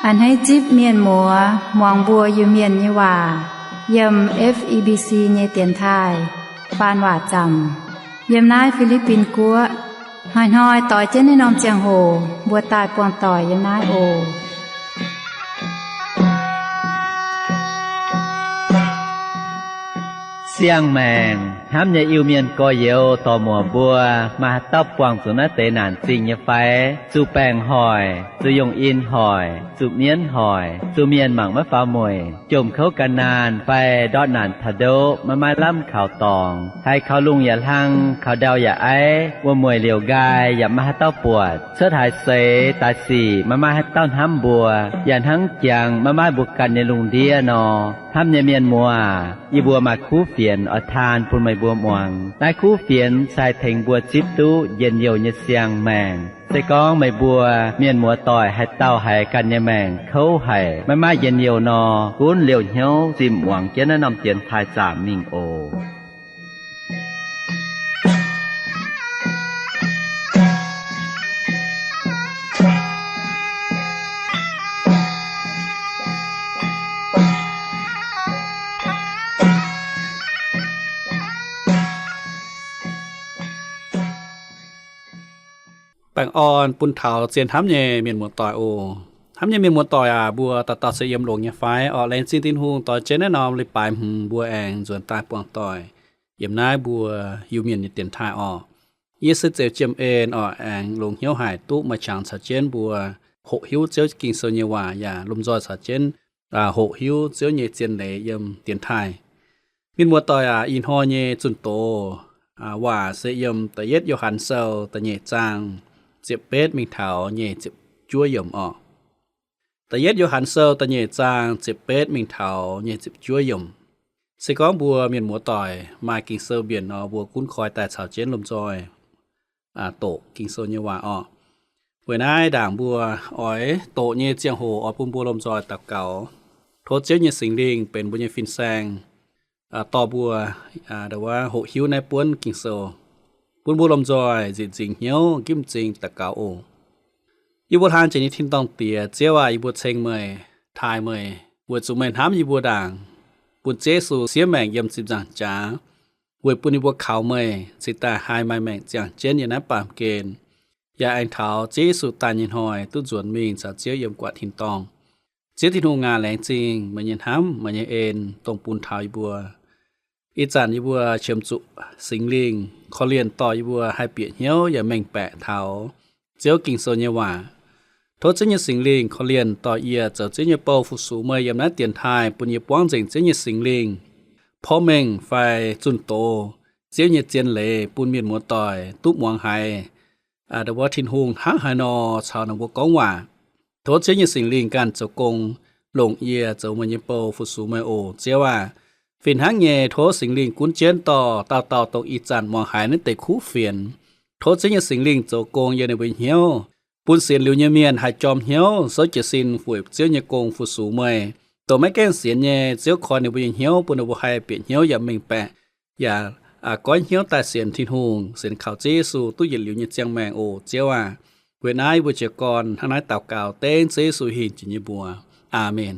A'hneiv zipv mienh muoz muangx mbuo Iu-Mienh nyei waac yiem F E B C nyei dienx taaih faan waac zaamc yiem naaiv Fi^li^bin Guoqv. Hnoi-hnoi doix jienv naaiv norm ziangh hoc mbuo daaih buangh doic yiem naaiv oc. Siang-maengc hnamv nyei Iu-Mienh gorx-youz dorc-muoc mbuo, maaih haaix dauh buangh zuqc naaiv deix naanc zingh nyei fai? Zuqc baengc hoic, zuqc yongh in hoic, zuqc mienv hoic, zuqc mienh mangc maiv faaux mueic, jomc kouv gan naanh fai ndortv naanc taux ndoqv maiv maaih lamh kaux dorngx, haiz kaux lungh yaac hlang, kaux ndau yaac aiv, wuom-mueic liouc nqaai yaac maiv maaih haaix dauh buatc, cuotv haaix seix daaih sic maiv maaih haaix dauh hnamv mbuo, yaac hnangv jangx maiv maaih mbuo ganh nyei lungh ndiev nor. Hnamv nyei mienh muoz, yie mbuo maaih kuv fienx oix taan bun meih mbuo muangx. Naaiv kuv fienx se haih tengx mbuo zipv duqv njien-youh nyei siang-maengc. Se gorngv meih mbuo mienh muoz-doic haaix dauh haiz ganh nyei maengc kouv haic, maiv maaih njien-youh nor, gunv liouh hnyouv zimh muangx jienv naaiv norm dienx taaih zaamc mingh oc. Baengh orn bun taux zien hnamv nyei mienh muoz-doic oc. Hnamv nyei mienh muoz-doic aac, mbuo dauh dauh se yiem longx nyei fai? Orqc, laengz zingh Tin-Hungh doix jienv naaiv norm leiz-baaix hmz mbuo aengx nzuonx daaih buangh doic yiem naaiv mbuo Iu-Mienh nyei dienx taaih orqc. Yie se Zeux Jiem En orqc, aengx longx hnyouv haic duqv maaih qangx caux jienv mbuo hoqc hiuv Ziouv Ging-Sou nyei waac yaac lomh nzoih caux jienv hoqc hiuv Ziouv nyei zien leiz yiem dienx taaih. Mienh muoz-doic aac, ih hnoi nyei zunh doz waac se yiem da'yietv Yo^han Sou da'nyeic zaang ziepc betv mingh taux nyei ziepc juov yiemc orqc. Da'yietv Yo^han Sou da'nyeic zaang ziepc betv mingh taux nyei ziepc juov yiemc. Se gorngv mbuo mienh muoz-doic maaih Ging-Sou mbienc nor, mbuo gunv koi daaih caux jienv lomh nzoih doqc Ging-Sou nyei waac orqc. Weic naaiv ndaangc mbuo oix doqc nyei ziangh hoc oix bun mbuo lomh nzoih daux gaux, tov Ziouv nyei Singx Lingh benx mbuo nyei fin-saeng, dorh mbuo hoqc hiuv naaiv buonv Ging-Sou, bun mbuo lomh nzoih nzieqc nzingc hnyouv ginv m'zing daux gaux oc. Yie mbuo hlang jiex nyei tin-dorngh Diex, Ziouv aac, yie mbuo ceng meih, taaih meih, weic zuqc meih hnamv yie mbuo ndaangc, bun Ziouv Yesu siev maengc yiem ziepc nzaangc jaax, weic bun yie mbuo kaux meih cingx daaih haih maaih maengc ziangh jienv yiem naaiv baamh gen, yaac aengx taux Ziouv Yesu daaih nyei hnoi duqv nzuonx mingh caux Ziouv yiem guatc tin-dorngh. Ziouv Tin-Hungh aac, laengz zingh meih nyei hnamv, meih nyei en, dongh bun taux yie mbuo ih zanc yie mbuo qiemx zuqc Singx Lingh korv-lienh dorh yie mbuo haih bieqc hnyouv yaac mengh baeqc taux Ziouv Ging-Sou nyei waac. Tov Ziouv nyei Singx Lingh korv-lienh dorh yie zoux Ziouv nyei bou fu-sux meih yiem naaiv dienx taaih, bun yie buangv nzengc Ziouv nyei Singx Lingh porv mengh fai zunh doz Ziouv nyei zien leiz bun mienh muoz-doic duqv muangx haiz, ndo wuov Tin-Hungh hnangv haaix nor caux ninh mbuo gorngv waac. Tov Ziouv nyei Singx Lingh ganh zoux gong longc yie zoux meih nyei bou fu-sux meih oc, Ziouv aah. Fih hnangv nyei, tov Singx Lingh gunv jienv dorh dauh dauh dongh ih zanc muangx haiz naaiv deix kuv fienx. Tov Ziouv nyei Singx Lingh zoux gong yiem ninh mbuo nyei hnyouv, bun sienx liuz nyei mienh haih jorm hnyouv souv jiez sin weic Ziouv nyei gong fu-sux meih. Dongh maiv gaengh sienx nyei, Ziouv koi ninh mbuo nyei hnyouv, bun ninh mbuo haih bieqc hnyouv yaac mengh baeqc, yaac goiv hnyouv daaih sienx Tin-Hungh, sienx kaux Ziouv Yesu duqv yietc liuz nyei ziangh maengc oc, Ziouv aah. Weic naaiv yie mbuo jiez gorn hnangv naaiv daux gaux dengv Ziouv Yesu hingh jiex nyei mbuox. Aamen.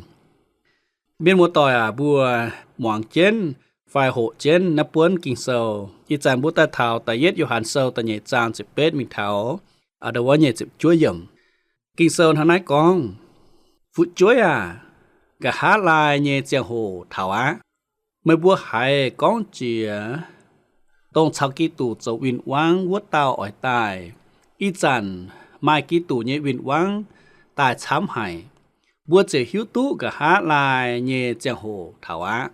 Mienh muoz-doic aac, mbuo muangx jienv fai hoqc jienv naaiv buonv Ging-Sou. Ih zanc mbuo daaih taux da'yietv Yo^han Sou da'nyeic zaang ziepc betv mingh taux ndo wuov nyei ziepc juov yiemc. Ging-Sou hnangv naaiv gorngv, Fu'jueiv aah! Nqa'haav laai nyei ziangh hoc taux aqv. Meih mbuo haiz gorngv jiex dongh caux Giduc zoux win-wangv wuov dauh oix daaih. Ih zanc maaih Giduc nyei win-wangv daaih camv haic. Mbuo ziouc hiuv duqv nqa'haav laai nyei ziangh hoc taux aqv.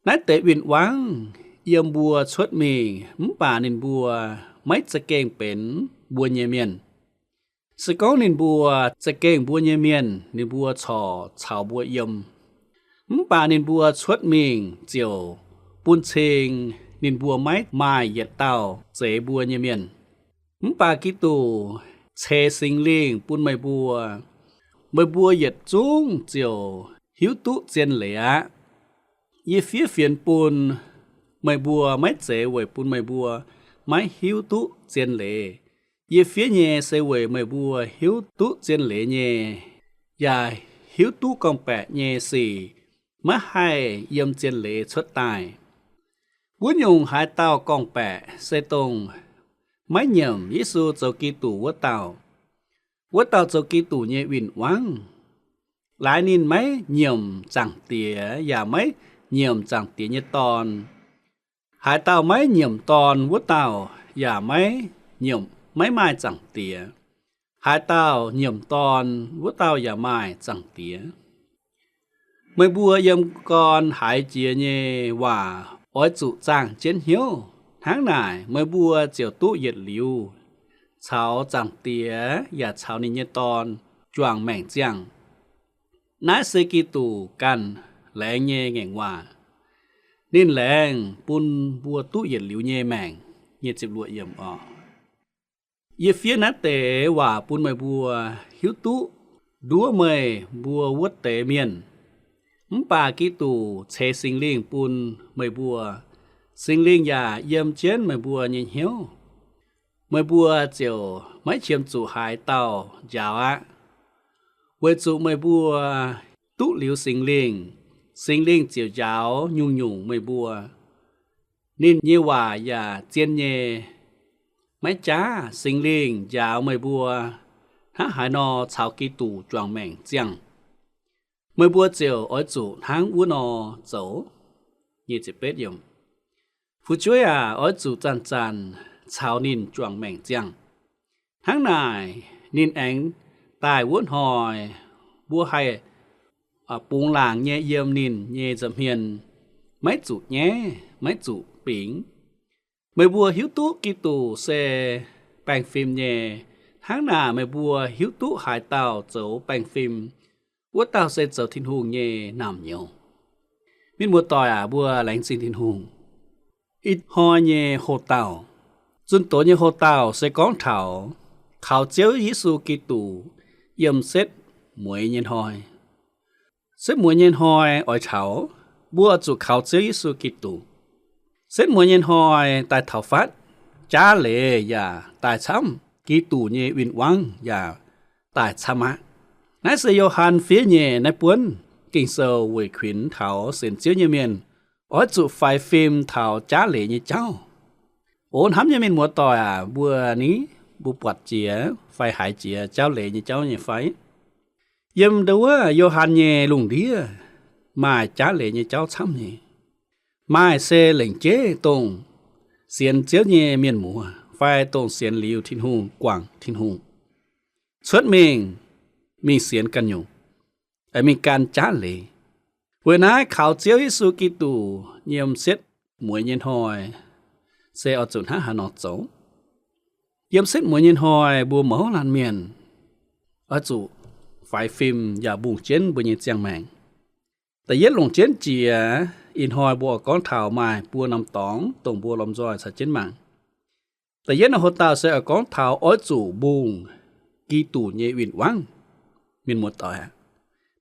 Naaiv deix win-wangv yiem mbuo cuotv mingh, mv baac ninh mbuo maiv za'gengh benx mbuo nyei mienh. Se gorngv ninh mbuo za'gengh mbuo nyei mienh, ninh mbuo corc caux mbuo yiem. Mv baac ninh mbuo cuotv mingh ziouc bun cing ninh mbuo maiv maaih yietc dauh zeix mbuo nyei mienh. Mv baac Giduc ceix Singx Lingh bun meih mbuo, meih mbuo yietc zungv ziouc hiuv duqv zien leiz aqv. Yie fiev fienx bun meih mbuo maiv zeiz weic bun meih mbuo maiv hiuv duqv zien leiz. Yie fiev nyei se weic meih mbuo hiuv duqv zien leiz nyei, yaac hiuv duqv gorngv-baeqc nyei sic maiv haih yiem zien leiz cuotv daaih. Wuov nyungc haaix dauh gorngv-baeqc se dongh maiv nyiemc Yesu zoux Giduc wuov dauh. Wuov dauh zoux Giduc nyei win-wangv. Laaix ninh maiv nyiemc Zaangc Diex yaac maiv nyiemc Zaangc Diex nyei Dorn. Haaix dauh maiv nyiemc Dorn wuov dauh yaac maiv nyiemc, maiv maaih Zaangc Diex. Haaix dauh nyiemc Dorn wuov dauh yaac maaih Zaangc Diex. Meih mbuo yiem gorn haiz jiex nyei waac oix zuqc zaangh jienv hnyouv. Hnangv naaic meih mbuo ziouc duqv yietc liuz caux Zaangc Diex yaac caux ninh nyei Dorn juangc maengc ziangh. Naaiv se Giduc ganh laengz nyei ngaengc waac. Ninh laengz bun mbuo duqv yietc liuz nyei maengc. Nyic ziepc luoqc yiemc oc. Yie fiev naaiv deix waac bun meih mbuo hiuv duqv nduov meih mbuo wuov deix mienh. Mv baac Giduc ceix Singx Lingh bun meih mbuo. Singx Lingh yaac yiem jienv meih mbuo nyei hnyouv. Meih mbuo ziouc maiv qiemx zuqc haaix dauh njaaux aqv. Weic zuqc meih mbuo duqv liuz Singx Lingh, Singx Lingh ziouc njaaux nyungc-nyungc meih mbuo. Ninh nyei waac yaac zien nyei. Maiv jaav, Singx Lingh njaaux meih mbuo hnangv haaix nor caux Giduc juangc maengc ziangh, meih mbuo ziouc oix zuqc hnangv wuov nor zoux. Fu'jueiv aac, oix zuqc zanc-zanc caux ninh juangc maengc ziangh. Hnangv naaic ninh aengx daaih wuov hnoi, mbuo haih bungx laangc nyei yiem ninh nyei nza'hmien, maiv zuqc nyaiv, maiv zuqc bingx. Meih mbuo hiuv duqv Giduc se baengh fim nyei. Hnangv naaic meih mbuo hiuv duqv haaix dauh zoux baengh fim, wuov dauh se zoux Tin-Hungh nyei naamh nyouz. Mienh muoz-doic aac, mbuo laengz zingh Tin-Hungh. Ih hnoi nyei houx-dauh, zunh doz nyei houx-dauh se gorngv taux kaux Ziouv Yesu Giduc yiem setv mueiz nyei hnoi. Setv mueiz nyei hnoi oix taux, mbuo oix zuqc kaux Ziouv Yesu Giduc. Setv mueiz nyei hnoi daaih taux fatv, jaav leiz yaac daaih camv, Giduc nyei win-wangv yaac daaih camv aqv. Naaiv se Yo^han fiev nyei naaiv buonv Ging-Sou weic kuinx taux sienx Ziouv nyei mienh oix zuqc faix fim taux jaav leiz nyei jauv. O hnamv nyei mienh muoz-doic aac, mbuo ni, mbuo buatc jiex fai haiz jiex jauv leiz nyei jauv nyei fai? Yiem ndo wuov Yo^han nyei lungh ndiev maaih jaav leiz nyei jauv camv nyei. Maaih se lengc jeiv dongh sienx Ziouv nyei mienh muoz fai dongh sienx liuz Tin-Hungh, guangc Tin-Hungh, cuotv mingh, mingh sienx ganh nyungc, mingh gan jaav leiz. Weic naaiv kaux Ziouv Yesu Giduc yiem setv mueiz nyei hnoi se oix zuqc hnangv haaix nor zoux? Yiem setv mueiz nyei hnoi mbuo mouz laanh mienh oix zuqc faix fim yaac mbungh jienv mbuo nyei ziangh maengc. Da'yietv longc jienv jiex, ih hnoi mbuo oix gorngv taux maaih buo norm dorngx dongh mbuo lomh nzoih caux jienv mangc. Da'yietv norm houx-dauh se oix gorngv taux oix zuqc mbungh Giduc nyei win-wangv. Mienh muoz-doic aac,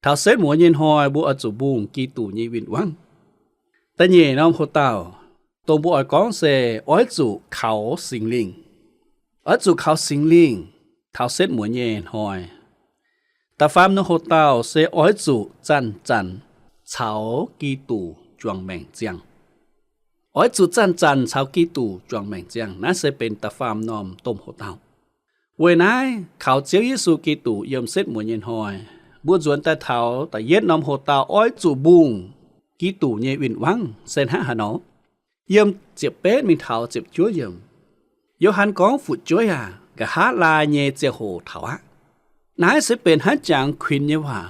taux setv mueiz nyei hnoi mbuo oix zuqc mbungh Giduc nyei win-wangv. Da'nyeic norm houx-dauh dongh mbuo oix gorngv se oix zuqc kaux Singx Lingh. Oix zuqc kaux Singx Lingh taux setv mueiz nyei hnoi. Da'faam norm houx-dauh se oix zuqc zanc-zanc caux Giduc juangc maengc ziangh. Oix zuqc zanc-zanc caux Giduc juangc maengc ziangh. Naaiv se benx da'faam norm domh houx-dauh. Weic naaiv kaux Ziouv Yesu Giduc yiem setv mueiz nyei hnoi, mbuo nzuonx daaih taux da'yietv norm houx-dauh oix zuqc mbungh Giduc nyei win-wangv se hnangv haaix nor? Yiem ziepc betv mingh taux ziepc juov yiemc, Yo^han gorngv, Fu'jueiv aac, nqa'haav laai nyei ziangh hoc taux aqv. Naaiv se benx hnangv jangx kuinx nyei waac.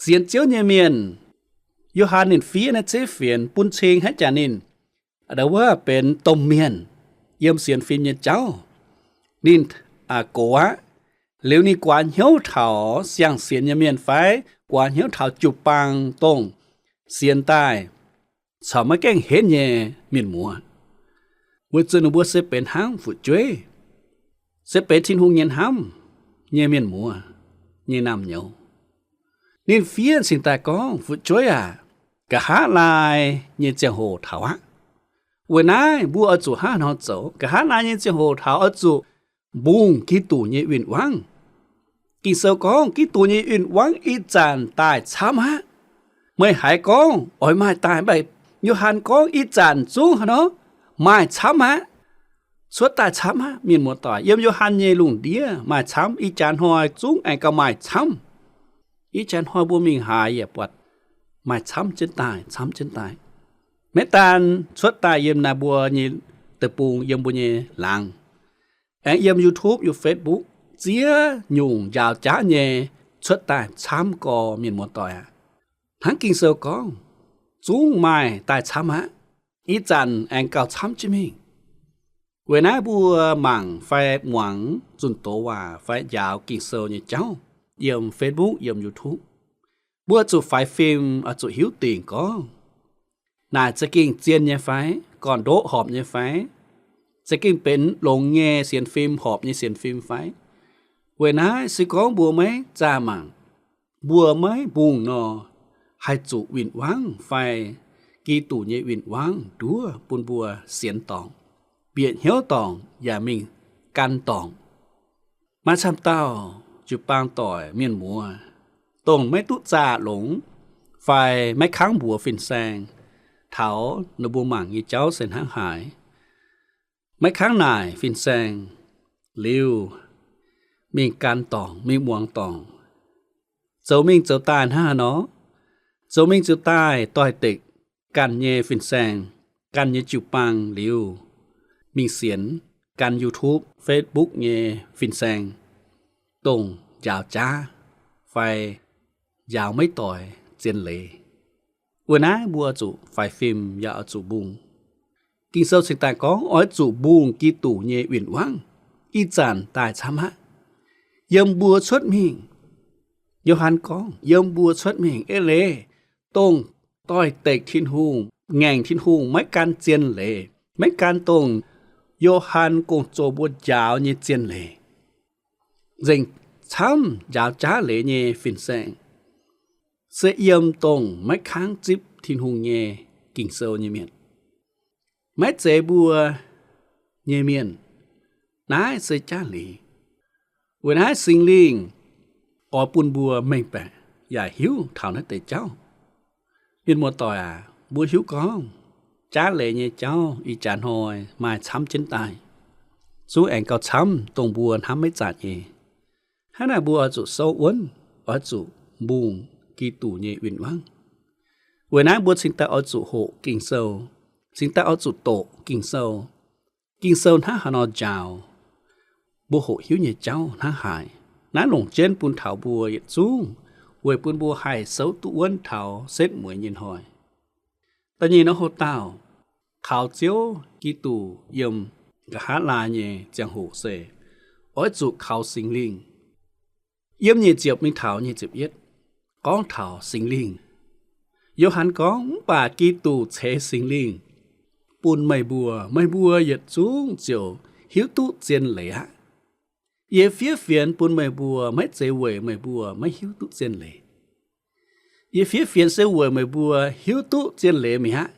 Sienx Ziouv nyei mienh, Yo^han ninh fiev naaiv zeiv fienx bun cing hnangv jangx ninh ndo wuov benx domh mienh yiem sienx fim nyei jauv. Ninh gox aqv. Liuz ninh guaax hnyouv taux siang-sienx nyei mienh fai guaax hnyouv taux jiu-baang dongh sienx daaih caux maiv gaengh henv nyei mienh muoz, weic zuqc ninh mbuo se benx hnangv fu'jueiv, se benx Tin-Hungh nyei hnamv nyei mienh muoz, nyei naamh nyouz. Ninh fiev cingx daaih gorngv, Fu'jueiv aac, nqa'haav laai nyei ziangh hoc taux aqv. Weic naaiv mbuo oix zuqc hnangv haaix nor zoux? Nqa'haav laai nyei ziangh hoc taux oix zuqc mbungh Giduc nyei win-wangv. Ging-Sou gorngv Giduc nyei win-wangv ih zanc daaih camv aqv. Meih haiz gorngv oix maaih daaih, mv baac Yo^han gorngv ih zanc zungv haaix nor maaih camv aqv. Cuotv daaih camv aqv, mienh muoz-doic. Yiem Yo^han nyei lungh ndiev maaih camv, ih jaax hnoi zungv aengx gauh maaih camv. Ih jaax hnoi mbuo mingh haaix yaac buatc maaih camv jienv daaih, camv jienv daaih. Maiv daan cuotv daaih yiem naaiv mbuo nyei deic-bung, yiem mbuo nyei laangz, aengx yiem YouTube, yiem Facebook, ziex nyungc njaaux jaav nyei cuotv daaih camv gorx, mienh muoz-doic aac. Hnangv Ging-Sou gorngv, zungv maaih daaih camv aqv. Ih zanc aengx gauh camv jienv mingh. Weic naaiv mbuo mangc fai muangx zunh doz waac fai njaaux Ging-Sou nyei jauv yiem Facebook, yiem YouTube, mbuo zuqc faix fim, oix zuqc hiuv dingc gorngv naaic za'gengh zien nyei fai, gorn-ndoqv horpc nyei fai, za'gengh benx longx nyei sienx fim, horpc nyei sienx fim fai. Weic naaiv se gorngv mbuo maiv zaah mangc, mbuo maiv mbungh nor, haih zuqc win-wangv fai Giduc nyei win-wangv nduov bun mbuo sienx dorngc, bieqc hnyouv dorngc, yaac mingh gan dorngc. Maaih camv dauh jiu-baang doic mienh muoz, dongh maiv duqv zaah longx fai maiv kangv mbuox fin-saeng taux ninh mbuo mangc nyei jauv se hnangv haaix. Maiv kangv naaic fin-saeng liuz, mingh gan dorngc, mingh muangx dorngc, zoux mingh zoux daaih hnangv haaix nor. Zoux mingh zoux daaih doix-dekc ganh nyei fin-saeng, ganh nyei jiu-baang liuz, mingh sienx gan YouTube, Facebook nyei fin-saeng, dongh njaaux jaav fai njaaux maiv doix zien leiz. Weic naaiv mbuo zuqc faix fim yaac oix zuqc mbungh. Ging-Sou cingx daaih gorngv oix zuqc mbungh Giduc nyei win-wangv ih zanc daaih camv aqv. Yiem mbuo cuotv mingh, Yo^han gorngv, yiem mbuo cuotv mingh eix leiz, dongh doix-dekc Tin-Hungh, ngaengc Tin-Hungh, maiv gan zien leiz, maiv gan dongh Yo^han gong-zoh mbuo njaaux nyei zien leiz. Nzengc camv njaaux jaav leiz nyei fin-saeng se yiem dongh maiv kangv zipv Tin-Hungh nyei Ging-Sou nyei mienh. Maiv zeiz mbuo nyei mienh. Naaiv se jaav leiz. Weic naaiv Singx Lingh oix bun mbuo mengh baeqc yaac hiuv taux naaiv deix jauv. Mienh muoz-doic aac, mbuo hiuv gorngv jaav leiz nyei jauv ih jaax hnoi maaih camv jienv daaih, zungv aengx gauh camv dongh mbuo hnamv maiv zanc nyei. Hnangv naaic mbuo oix zuqc souv wuonv, oix zuqc mbungh Giduc nyei win-wangv. Weic naaiv mbuo cingx daaih oix zuqc hoqc Ging-Sou, cingx daaih oix zuqc doqc Ging-Sou. Ging-Sou hnangv haaix nor njaaux, mbuo hoqc hiuv nyei jauv hnangv haaix. Naaiv longc jienv bun taux mbuo yietc zungv, weic bun mbuo haih souv duqv wuonv taux setv mueiz nyei hnoi. Da'nyeic nor, hoc dauh kaux Ziouv Giduc yiem nqa'haav laai nyei ziangh hoc se oix zuqc kaux Singx Lingh. Yiem nyic ziepc mingh taux nyic ziepc yietv gorngv taux Singx Lingh. Yo^han gorngv, mv baac Giduc ceix Singx Lingh bun meih mbuo, meih mbuo yietc zungv ziouc hiuv duqv zien leiz aqv. Yie fiev fienx bun meih mbuo maiv zeiz weic meih mbuo maiv hiuv duqv zien leiz. Yie fiev fienx se weic meih mbuo hiuv duqv zien leiz mi'aqv.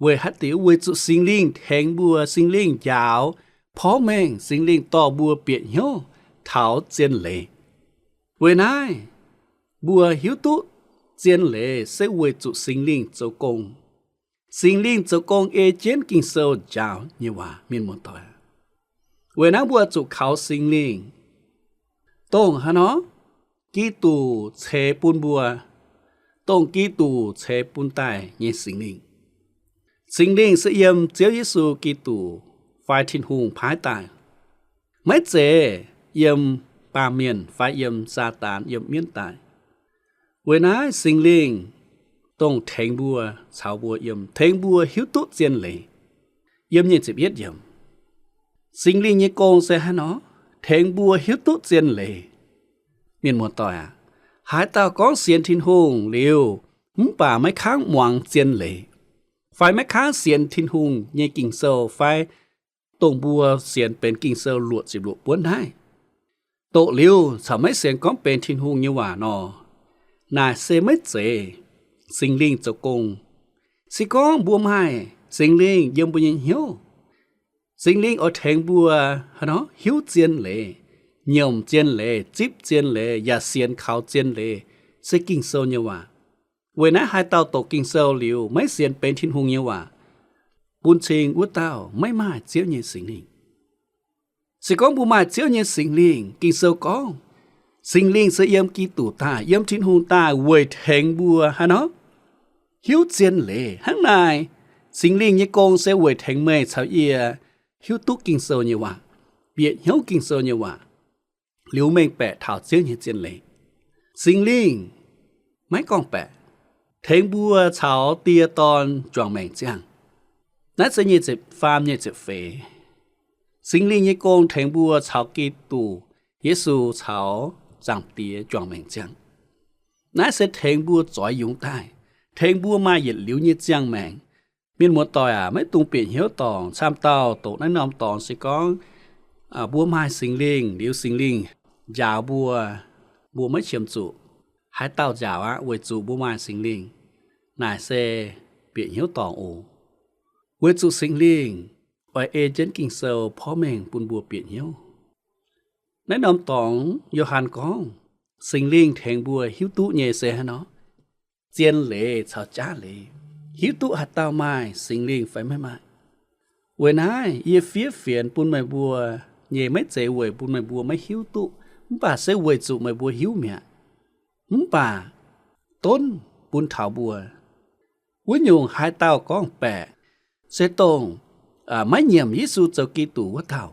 Weic haaix diuc? Weic zuqc Singx Lingh tengx mbuo, Singx Lingh njaaux porv mengh, Singx Lingh dorh mbuo bieqc hnyouv taux zien leiz. Weic naaiv, mbuo hiuv duqv zien leiz se weic zuqc Singx Lingh zoux gong. Singx Lingh zoux gong ei jienv Ging-Sou njaaux nyei waac, mienh muoz-doic. Weic naaiv mbuo zuqc kaux Singx Lingh, dongh haaix nor Giduc ceix bun mbuo, dongh Giduc ceix bun daaih nyei Singx Lingh. Singx Lingh se yiem Ziouv Yesu Giduc fai Tin-Hungh paaiv daaih, maiv zeiz yiem baamh mienh fai yiem Saadaan, yiem mienv daaih. Weic naaiv Singx Lingh dongh tengx mbuo, caux mbuo yiem, tengx mbuo hiuv duqv zien leiz. Yiem nyic ziepc yietv yiemc, Singx Lingh nyei gong se haaix nor? Tengx mbuo hiuv duqv zien leiz. Mienh muoz-doic aac, haaix dauh gorngv sienx Tin-Hungh liuz, mv baac maiv kangv muangx zien leiz, fai maiv kangv sienx Tin-Hungh nyei Ging-Sou, fai dongh mbuo sienx benx Ging-Sou luoqc ziepc luoqc buonv naaiv, doqc liuz caux maiv sienx gorngv benx Tin-Hungh nyei waac nor, naaic se maiv zeiz Singx Lingh zoux gong. Se gorngv mbuo maaih Singx Lingh yiem mbuo nyei hnyouv, Singx Lingh oix tengx mbuo haaix nor hiuv zien leiz, nyiemc zien leiz, zipv zien leiz, yaac sienx kaux zien leiz, se Ging-Sou nyei waac. Weic naaiv haaix dauh doqc Ging-Sou liuz maiv sienx benx Tin-Hungh nyei waac, bun cing wuov dauh maiv maaih Ziouv nyei Singx Lingh. Se gorngv mbuo maaih Ziouv nyei Singx Lingh, Ging-Sou gorngv, Singx Lingh se yiem Giduc daaih, yiem Tin-Hungh daaih weic tengx mbuo haaix nor? Hiuv zien leiz. Hnangv naaic, Singx Lingh nyei gong se weic tengx meih caux yie hiuv duqv Ging-Sou nyei waac, bieqc hnyouv Ging-Sou nyei waac, liuz mengh baeqc taux Ziouv nyei zien leiz. Singx Lingh maiv gorngv-baeqc, tengx mbuo caux Die, Dorn juangc maengc ziangh. Naaiv se nyic ziepc faam, nyic ziepc feix. Singx Lingh nyei gong tengx mbuo caux Giduc Yesu caux Zaangc Diex juangc maengc ziangh. Naaiv se tengx mbuo zoix yungz daaih, tengx mbuo maaih yietc liuz nyei ziangh maengc. Mienh muoz-doic aac, maiv dungx bieqc hnyouv dorngc. Camv dauh doqc naaiv norm dorngx se gorngv, mbuo maaih Singx Lingh liuz Singx Lingh njaaux mbuo, mbuo maiv qiemx zuqc. Haaix dauh njaaux aqv? Weic zuqc mbuo maaih Singx Lingh. Naaic se bieqc hnyouv dorngc oc. Weic zuqc Singx Lingh oix ei jienv Ging-Sou porv mengh bun mbuo bieqc hnyouv. Naaiv norm dorngx Yo^han gorngv, Singx Lingh tengx mbuo hiuv duqv nyei se haaix nor? Zien leiz caux jaav leiz. Hiuv duqv haaix dauh maaih Singx Lingh fai maiv maaih. Weic naaiv yie fiev fienx bun meih mbuo nyei maiv zeiz weic bun meih mbuo maiv hiuv duqv, mv baac se weic zuqc meih mbuo hiuv mi'aqv. Mv baac donv bun taux mbuo. Wuov nyungc haaix dauh gorngv-baeqc, se dongh maiv nyiemc Yesu zoux Giduc wuov dauh.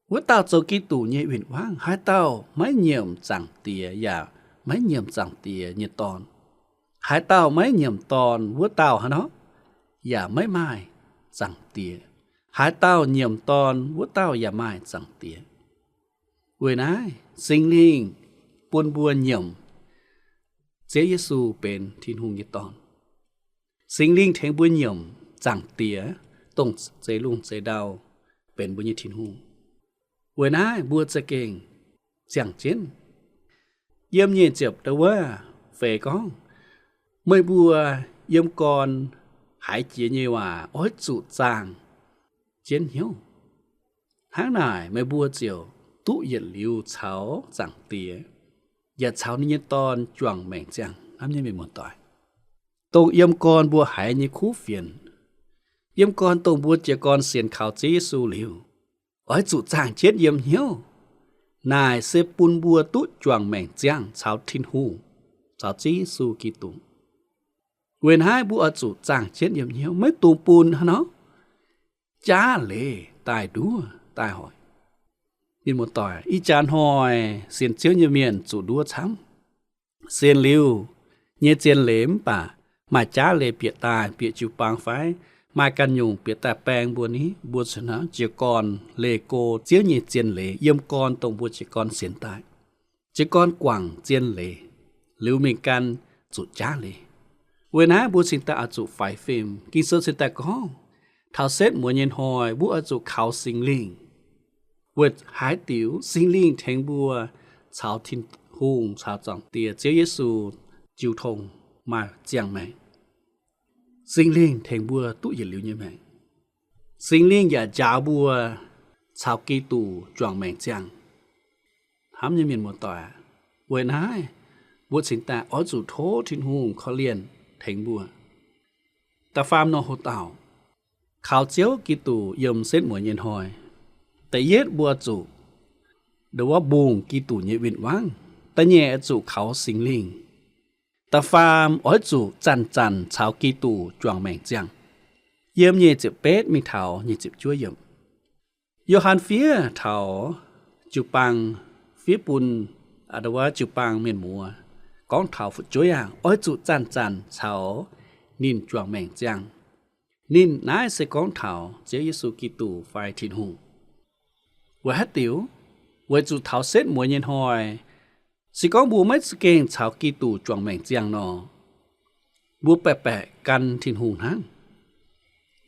Wuov dauh zoux Giduc nyei win-wangv. Haaix dauh maiv nyiemc Zaangc Diex yaac maiv nyiemc Zaangc Diex nyei Dorn. Haaix dauh maiv nyiemc Dorn wuov dauh haaix nor? Yaac maiv maaih Zaangc Diex. Haaix dauh nyiemc Dorn wuov dauh yaac maaih Zaangc Diex. Weic naaiv Singx Lingh bun mbuo nyiemc Ziouv Yesu benx Tin-Hungh nyei Dorn. Singx Lingh tengx mbuo nyiemc Zaangc Diex, dongh zeix lungh zeix ndau benx mbuo nyei Tin-Hungh. Weic naaiv mbuo za'gengh ziangh jienv. Yiem nyic ziepc da'wuov feix gorngv, meih mbuo yiem gorn haiz jiex nyei waac oix zuqc zaangh jienv hnyouv. Hnangv naaic meih mbuo ziouc duqv yietc liuz caux Zaangc Diex, yaac caux ninh nyei Dorn juangc maengc ziangh. Hnamv nyei mienh muoz-doic, dongh yiem gorn mbuo haiz nyei kuv fienx, yiem gorn dongh mbuo jiez gorn sienx kaux Ziouv Yesu liuz, oix zuqc zaangh jienv yiem hnyouv. Naaic se bun mbuo duqv juangc maengc ziangh caux Tin-Hungh, caux Ziouv Yesu Giduc. Weic naaiv mbuo oix zuqc zaangh jienv yiem hnyouv, maiv dungx bun haaix nor jaav leiz daaih nduov daaih hoic. Mienh muoz-doic, ih jaax hnoi sienx Ziouv nyei mienh zuqc nduov camv. Sienx liuz nyei zien leiz mv baac maaih jaav leiz bieqc daaih, bieqc jiu-baang fai maaih ganh nyungc bieqc daaih baeng mbuo ni, mbuo ziouc hnangv jiez gorn leih go Ziouv nyei zien leiz yiem gorn dongh mbuo jiez gorn sienx daaih. Jiez gorn guangc zien leiz liuz mingh gan zuqc jaav leiz. Weic naaiv mbuo cingx daaih oix zuqc faix fim. Ging-Sou cingx daaih gorngv, taux setv mueiz nyei hnoi mbuo oix zuqc kaux Singx Lingh. Weic haaix diuc? Singx Lingh tengx mbuo caux Tin-Hungh, caux Zaangc Diex Ziouv Yesu jiu tong maaih ziangh maengc. Singx Lingh tengx mbuo duqv yietc liuz nyei maengc. Singx Lingh yaac njaaux mbuo caux Giduc juangc maengc ziangh. Hnamv nyei mienh muoz-doic aac, weic naaiv mbuo cingx daaih oix zuqc tov Tin-Hungh korv-lienh tengx mbuo. Da'faam norm hoc-dauh, kaux Ziouv Giduc yiem setv mueiz nyei hnoi, da'yietv mbuo zuqc nduov mbungh Giduc nyei win-wangv. Da'nyeic oix zuqc kaux Singx Lingh. Da'faam oix zuqc zanc-zanc caux Giduc juangc maengc ziangh. Yiem nyic ziepc betv mingh taux nyic ziepc juov yiemc. Yo^han fiev taux jiu-baang, fiev bun, aa, nduov jiu-baang mienh muoz, gorngv taux fu'jueiv aah, oix zuqc zanc-zanc caux ninh juangc maengc ziangh. Ninh naaiv se gorngv taux Ziouv Yesu Giduc fai Tin-Hungh. Weic haaix diuc? Weic zuqc taux setv mueiz nyei hnoi, se gorngv mbuo maiv za'gengh caux Giduc juangc maengc ziangh nor, mbuo baeqc baeqc gan Tin-Hungh hnangv,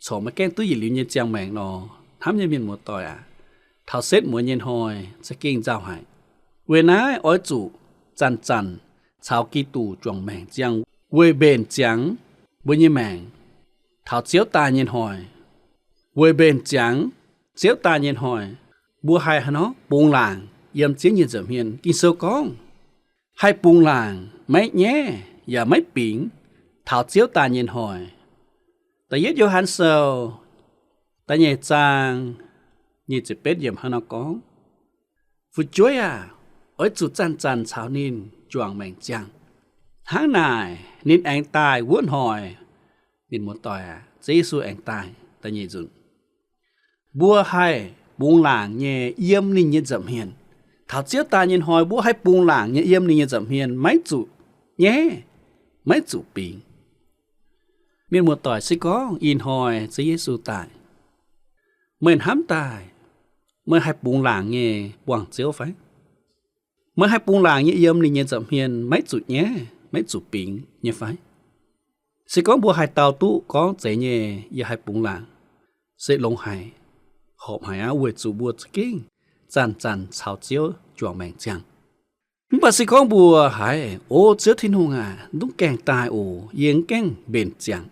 corc maiv gaengh duqv yietc liuz nyei ziangh maengc nor. Hnamv nyei mienh muoz-doic aac, taux setv mueiz nyei hnoi za'gengh nzauh haic. Weic naaiv oix zuqc zanc-zanc caux Giduc juangc maengc ziangh weic mbenc ziangx mbuo nyei maengc taux Ziouv daaih nyei hnoi. Weic mbenc ziangx Ziouv daaih nyei hnoi, mbuo haih haaix nor bungx laangc, yiem Ziouv nyei nza'hmien. Ging-Sou gorngv, haih bungx laangc, maiv nyaiv yaac maiv bingx taux Ziouv daaih nyei hnoi. Da'yietv Yo^han Sou da'nyeic zaang nyic ziepc betv yiemc hnangv nor gorngv, fu'jueiv aah! Oix zuqc zanc-zanc caux ninh juangc maengc ziangh. Hnangv naaic ninh aengx daaih wuov hnoi, mienh muoz-doic aah, Ziouv Yesu aengx daaih da'nyeic nzunc, mbuo haih bungx laangc nyei yiem ninh nyei nza'hmien. Taux Ziouv daaih nyei hnoi mbuo haih bungx laangc nyei yiem ninh nyei nza'hmien, maiv zuqc nyaiv, maiv zuqc bingx. Mienh muoz-doic, se gorngv ih hnoi Ziouv Yesu daaih, meih hnamv daaih meih haih bungx laangc nyei buangh Ziouv fai? Meih haih bungx laangc nyei yiem ninh nyei nza'hmien maiv zuqc nyaiv, maiv zuqc bingx nyei fai? Se gorngv mbuo haih dau duqv gorngv zeiz nyei yie haih bungx laangc, se longx haic, horpc haic aqv, weic zuqc mbuo za'gengh zanc-zanc caux Ziouv juangc maengc ziangh. Mv baac se gorngv mbuo haiz, O Ziouv Tin-Hungh aac, mv dungx gaengh daaih oc, yie mv gaengh mbenc ziangx,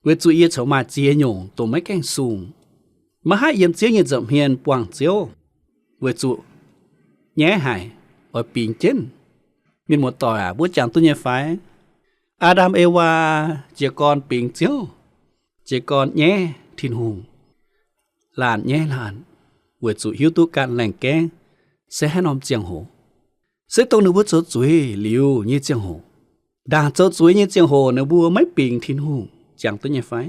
weic zuqc yie corc maaih ziex nyungc dongh maiv gaengh sung, maiv haih yiem Ziouv nyei nza'hmien buangh Ziouv, weic zuqc nyaiv haic, oix bingx jienv. Mienh muoz-doic aac, mbuo jangx duqv nyei fai? Aa^ndam Ewaa jiez gorn bingx Ziouv, jiez gorn nyaiv Tin-Hungh, laanh nyaiv laanh, weic zuqc hiuv duqv ganh laengh gaengv se haaix norm ziangh hoc. Se dongh ninh mbuo zoux zuiz liuz nyei ziangh hoc. Ndaangc zoux zuiz nyei ziangh hoc ninh mbuo maiv bingx Tin-Hungh, jangx duqv nyei fai?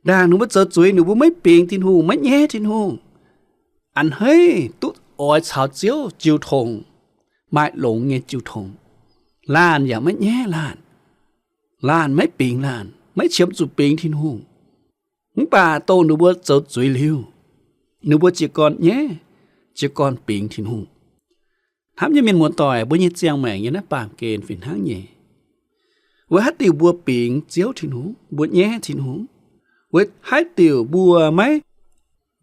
Ndaangc ninh mbuo zoux zuiz ninh mbuo maiv bingx Tin-Hungh, maiv nyaiv Tin-Hungh, a'hneiv duqv oix caux Ziouv jiu tong, maaih longx nyei jiu tong. Laanh yaac maiv nyaiv laanh, laanh maiv bingx laanh, maiv qiemx zuqc bingx Tin-Hungh. Mv baac dongh ninh mbuo zoux zuiz liuz, ninh mbuo jiez gorn nyaiv, jiez gorn bingx Tin-Hungh. Hnamv nyei mienh muoz-doic, mbuo nyei ziangh maengc yiem naaiv baamh gen fih hnangv nyei. Weic haaix diuc mbuo bingx Ziouv Tin-Hungh, mbuo nyaiv Tin-Hungh? Weic haaix diuc mbuo maiv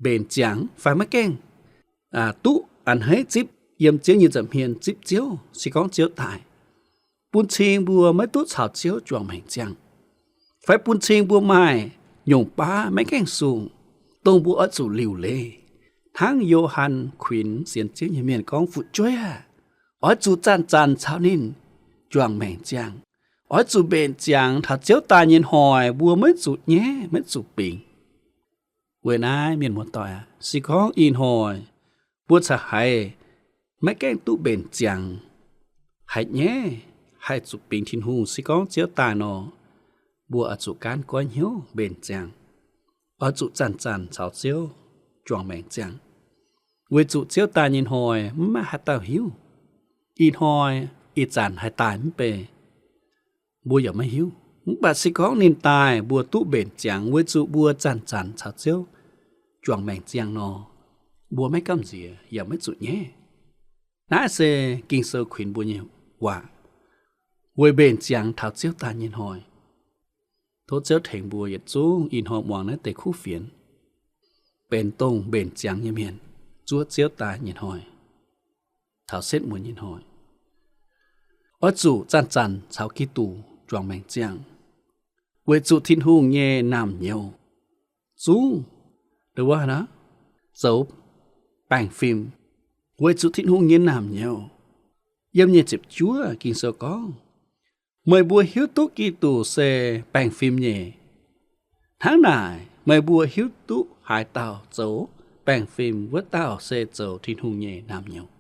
mbenc ziangx fai maiv gaengh, aa, duqv a'hneiv zipv yiem Ziouv nyei nza'hmien zipv Ziouv, se gorngv Ziouv daaih, bun cing mbuo maiv duqv caux Ziouv juangc maengc ziangh, fai bun cing mbuo maaih nyungc baav maiv gaengh sung, dongh mbuo oix zuqc liuc leiz, hnangv Yo^han kuinx sienx Ziouv nyei mienh gorngv, Fu'jueiv aah! Oix zuqc zanc-zanc caux ninh juangc maengc ziangh. Oix zuqc mbenc ziangx taux Ziouv daaih nyei hnoi mbuo maiv zuqc nyaiv, maiv zuqc bingx. Weic naaiv mienh muoz-doic aac, se gorngv ih hnoi mbuo caux haiz maiv gaengh duqv mbenc ziangx, haiz nyaiv, haih zuqc bingx Tin-Hungh, se gorngv Ziouv daaih nor, mbuo oix zuqc gaanv goiv hnyouv mbenc ziangx, oix zuqc zanc-zanc caux Ziouv juangc maengc ziangx, weic zuqc Ziouv daaih nyei hnoi mv maaih haaix dauh hiuv. Ih hnoi, ih zanc haih daaih mv bei, mbuo yaac maiv hiuv. Mv baac se gorngv ninh daaih mbuo duqv mbenc ziangx weic zuqc mbuo zanc-zanc caux Ziouv juangc maengc ziangx nor, mbuo maiv gamh nziex yaac maiv zuqc nyaiv. Naaiv se Ging-Sou kuinx mbuo nyei waac weic mbenc ziangx taux Ziouv daaih nyei hnoi. Tov Ziouv tengx mbuo yietc zungv ih hnoi muangx naaiv deix kuv fienx, benx dongh mbenc ziangx nyei mienh zuov Ziouv daaih nyei hnoi, taux setv muonz nyei hnoi, oix zuqc zanc-zanc caux Giduc juangc maengc ziangx, weic zuqc Tin-Hungh nyei naamh nyouz zungv, ndo wuov naaiv, zoux baengh fim, weic zuqc Tin-Hungh nyei naamh nyouz. Yiem nyic ziepc juov Ging-Sou gorngv, meih mbuo hiuv duqv Giduc se baengh fim nyei. Hnangv naaic, meih mbuo hiuv duqv haaix dauh zoux baengh fim, wuov dauh se zoux Tin-Hungh nyei naamh nyouz.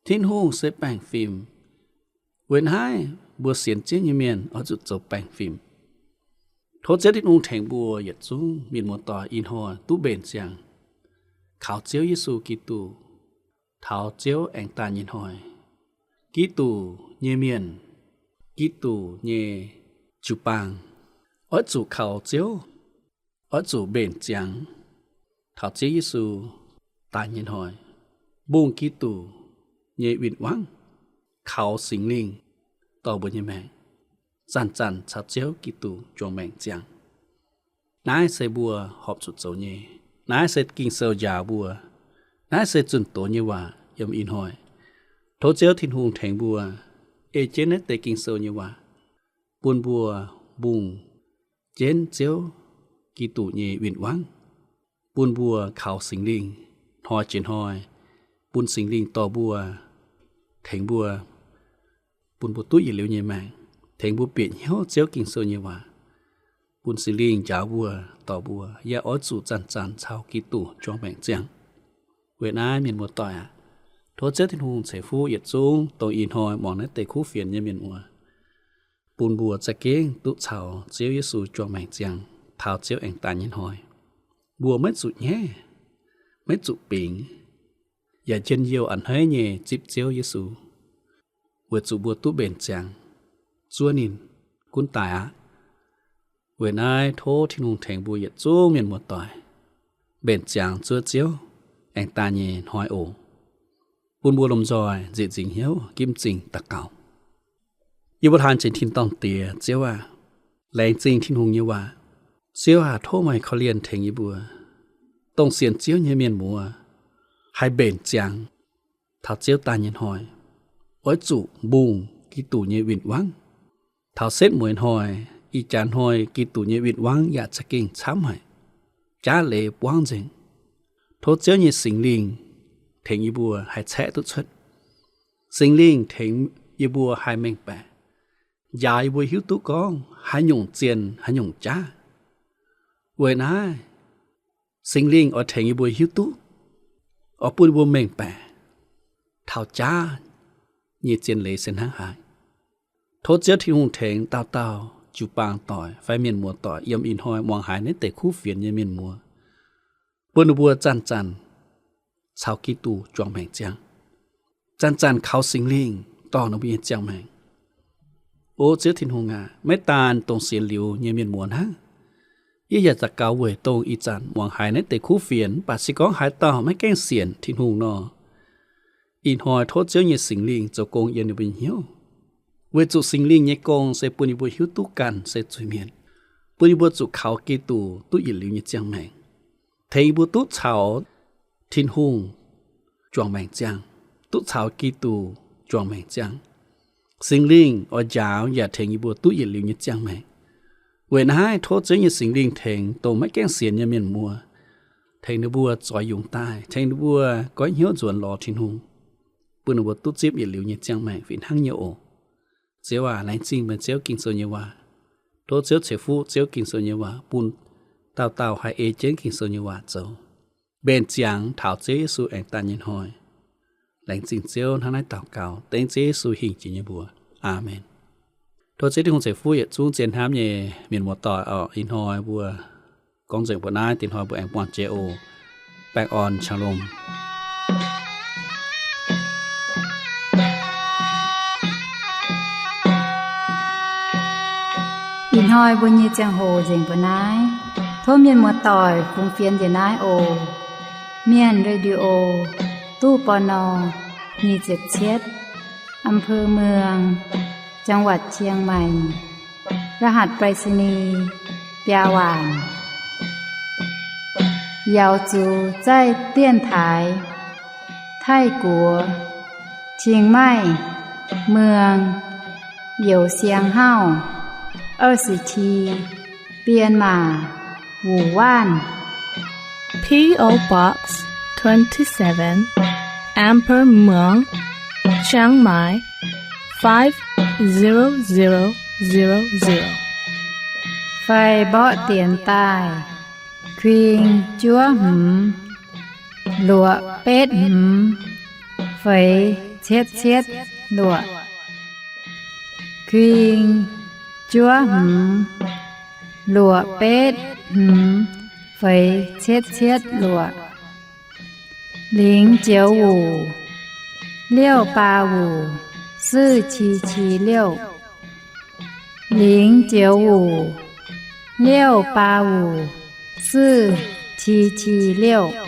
Tin-Hungh se baengh fim. Weic naaiv mbuo sienx Ziouv nyei mienh oix zuqc zoux baengh fim. Tov Ziouv Tin-Hungh tengx mbuo yietc zungv mienh muoz-doic ih hnoi duqv mbenc ziangx kaux Ziouv Yesu Giduc, taux Ziouv aengx daaih nyei hnoi. Giduc nyei mienh, Giduc nyei jiu-baang, oix zuqc kaux Ziouv, oix zuqc mbenc ziangx taux Ziouv Yesu daaih nyei hnoi, mbungh Giduc nyei win-wangv, kaux Singx Lingh dorh mbuo nyei maengc, zanc-zanc caux Ziouv Giduc juangc maengc ziangx. Naaiv se mbuo horpc zuqc zoux nyei. Naaiv se Ging-Sou njaaux mbuo. Naaiv se zunh doz nyei waac yiem ih hnoi. Tov Ziouv Tin-Hungh tengx mbuo ei jienv naaiv deix Ging-Sou nyei waac bun mbuo mbungh jienv Ziouv Giduc nyei win-wangv, bun mbuo kaux Singx Lingh hnoi jiex hnoi, bun Singx Lingh dorh mbuo, tengx mbuo, bun mbuo duqv yietc liuz nyei maengc, tengx mbuo bieqc hnyouv Ziouv Ging-Sou nyei waac, bun Singx Lingh njaaux mbuo, dorh mbuo yaac oix zuqc zanc-zanc caux Giduc juangc maengc ziangh. Weic naaiv mienh muoz-doic aac, tov Ziouv Tin-Hungh ceix fuqv yietc zungv dongh ih hnoi muangx naaiv deix kuv fienx nyei mienh muoz, bun mbuo za'gengh duqv caux Ziouv Yesu juangc maengc ziangh taux Ziouv aengx daaih nyei hnoi. Mbuo maiv zuqc nyaiv, maiv zuqc bingx, yaac njien-youh a'hneiv nyei zipv Ziouv Yesu, weic zuqc mbuo duqv mbenc ziangx zuov ninh gunv daaih aqv. Weic naaiv tov Tin-Hungh tengx mbuo yietc zungv mienh muoz-doic mbenc ziangx zuov Ziouv aengx daaih nyei hnoi oc. Bun mbuo lomh nzoih nzieqc nzingc hnyouv ginv m'zing daux gaux. Yie mbuo hlaang jiex tin-dorngh Diex, Ziouv aac, laengz zingh Tin-Hungh nyei waac. Ziouv aac, tov meih korv-lienh tengx yie mbuo, dongh sienx Ziouv nyei mienh muoz, haih mbenc ziangx taux Ziouv daaih nyei hnoi, oix zuqc mbungh Giduc nyei win-wangv. Taux setv mueiz hnoi, ih jaax hnoi Giduc nyei win-wangv yaac za'gengh camv haic, jaav leiz buangv nzengc. Tov Ziouv nyei Singx Lingh tengx yie mbuo haih caeqv duqv cuotv. Singx Lingh tengx yie mbuo haih mengh baeqc, njaaux yie mbuo hiuv duqv gorngv haaix nyungc zienh haaix nyungc jaav. Weic naaiv, Singx Lingh oix tengx yie mbuo hiuv duqv, oix bun yie mbuo mengh baeqc taux jaav nyei zien leiz se hnangv haaix. Tov Ziouv Tin-Hungh tengx dauh dauh jiu-baang doic fai mienh muoz-doic yiem ih hnoi muangx haiz naaiv deix kuv fienx nyei mienh muoz, bun ninh mbuo zanc-zanc caux Giduc juangc maengc ziangh, zanc-zanc kaux Singx Lingh dorh ninh mbuo nyei ziangh maengc. O Ziouv Tin-Hungh aac, maiv daan dongh sienx liuz nyei mienh muoz hnangv. Yie yaac daux gaux weic dongh ih zanc muangx haiz naaiv deix kuv fienx, mv baac se gorngv haaix dauh maiv gaengh sienc Tin-Hungh nor, ih hnoi tov Ziouv nyei Singx Lingh zoux gong yiem ninh mbuo nyei hnyouv. Weic zuqc Singx Lingh nyei gong se bun yie mbuo hiuv duqv ganh se zuiz-mienh, bun yie mbuo zuqc kaux Giduc duqv yietc liuz nyei ziangh maengc, tengx yie mbuo duqv caux Tin-Hungh juangc maengc ziangh, duqv caux Giduc juangc maengc ziangh. Singx Lingh oix njaaux yaac tengx yie mbuo duqv yietc liuz nyei ziangh maengc. Weic naaiv tov Ziouv nyei Singx Lingh tengx dongh maiv gaengh sienx nyei mienh muoz, tengx ninh mbuo zoix yungz daaih, tengx ninh mbuo goiv hnyouv nzuonx lorz Tin-Hungh, bun ninh mbuo duqv zipv yietc liuz nyei ziangh maengc fih hnangv nyei oc. Ziouv aac, laengz zingh meih Ziouv Ging-Sou nyei waac. Tov Ziouv ceix fuqv Ziouv Ging-Sou nyei waac bun dauh dauh haih ei jienv Ging-Sou nyei waac zoux, mbenc ziangx taux Ziouv Yesu aengx daaih nyei hnoi. Laengz zingh Ziouv, hnangv naaiv daux gaux dengv Ziouv Yesu hingh jiex nyei mbuox. Aamen. Tov Ziouv Tin-Hungh ceix fuqv yietc zungv zien hnamv nyei mienh muoz-doic oc. Ih hnoi mbuo gorngv nzengc mbuo naaiv, dinh hnoi mbuo aengx buangh jiex oc. Baengh orn, shalom. Ih hnoi mbuo nyei ziangh hoc nzengc mbuo naaiv. Tov mienh muoz-doic fungx fienx njiec naaiv oc. Mienh Radio, ตู้ ปณ. nyic ziepc cietv, อำเภอเมือง จังหวัดเชียงใหม่ รหัสไปรษณีย์ biaa waanc. 瑶族在电台 ไทกัว เชียงใหม่ เมือง 有限号 二十七 เปียนหม่า หมู่บ้าน P O Box twenty-seven, Amber Muang, Chiang Mai, five zero zero zero zero. Fai mborqv dienx daaih, kuing juov hmz, luoqc betv hmz, feix cietv cietv luoqc. Kuing juov hmz, luoqc betv hmz, feix cietv cietv luoqc. 零九五 六八五 四七七六. 零九五 六八五 四七七六.